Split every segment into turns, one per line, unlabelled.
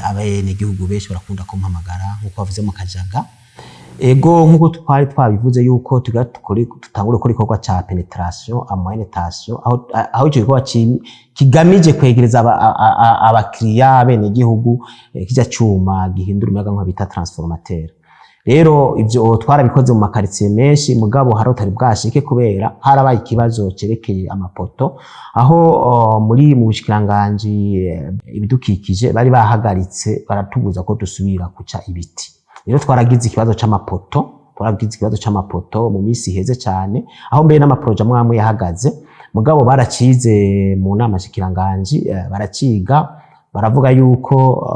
Abenegihugu benshi barakunda kumpamagara nk'uko bavuze mu Kajaga. Ego, nk'uko twari twabivuze yuko tugira tutangure gukora igikorwa ca pénétration à moyenne tension, aho ico gikorwa kigamije kwegereza abakiriya, abenegihugu, kirya cuma gihindura umuyagankuba bita transformateur. Rero ivyo twarabikoze mu makaritsiye menshi, mugabo hari utari bwashike kubera harabaye ikibazo cerekeye amapoto, aho muri mu bushikiranganji ibidukikije bari bahagaritse, baratubuza ko dusubira guca ibiti. Rero twaragize ikibazo c'amapoto, twaragize ikibazo c'amapoto mu minsi iheze cyane, aho mbere n'ama projets amwe amwe yahagaze. Mugabo baracize mu nama shikiranganji, baraciga, baravuga yuko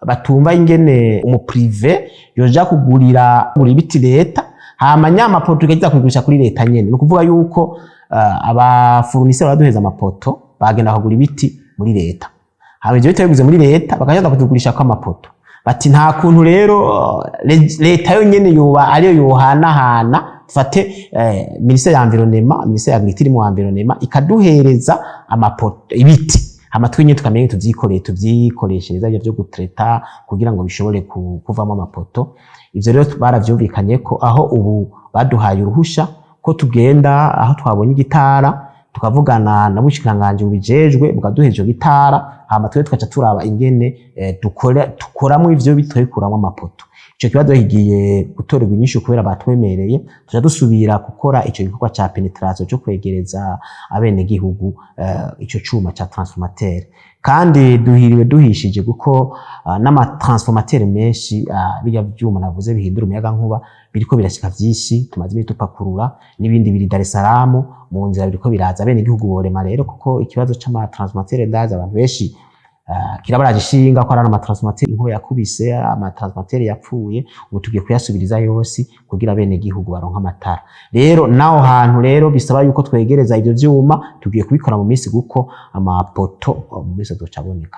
batumva ingene umu privé yoja kugurira ibiti leta, hama nyamapoto ikaza kugurisha kuri leta nyene. Ni ukuvuga yuko aba fournisseurs baduheza amapoto bagenda bakagura ibiti muri leta, hama ivyo biti babiguze muri leta bakaja kutugurisha ko amapoto. Bati nta kuntu rero leta yonyene yoba ariyo yohanahana, dufate ministère ya environnement, ministère ya agriculture mu environnement ikaduhereza amapoto, ibiti, hama twe nyene tukamenya tuvyikoreye, tuvyikoreshereza ivyo vyo gutreta kugira ngo bishobore kuvamo amapoto. Ivyo rero baravyumvikanye ko aho ubu baduhaye uruhusha ko tugenda aho twabonye igitara, tukavugana na bushikiranganji bubijejwe, bukaduha ico gitara, hama twe tukaca turaba ingene dukora, tukoramwo ivyo biti, tukabikuramwo amapoto. Ico kibazo kigiye gutorerwa inyishu kubera batwemereye tuca dusubira gukora ico gikorwa ca pénétration co kwegereza abenegihugu ico cuma ca transformateur. Kandi duhiriwe duhishije kuko n'ama transformateur menshi, birya vyuma navuze bihindura umuyagankuba, biriko birashika vyinshi. Tumaze imisi dupakurura, n'ibindi biri Dar es Salaam mu nzira, biriko biraza. Abenegihugu borema rero, kuko ikibazo c'ama transformateur, ndazi abantu benshi kirabaraje ishinga ko ari ama transformateur inkuba yakubise, ama transformateur yapfuye. Ubu tugiye kuyasubiriza yose kugira bene gihugu baronka amatara. Rero naho hantu rero bisaba yuko twegereza ivyo vyuma, tugiye kubikora mu minsi, kuko amapoto mu minsi azoca aboneka.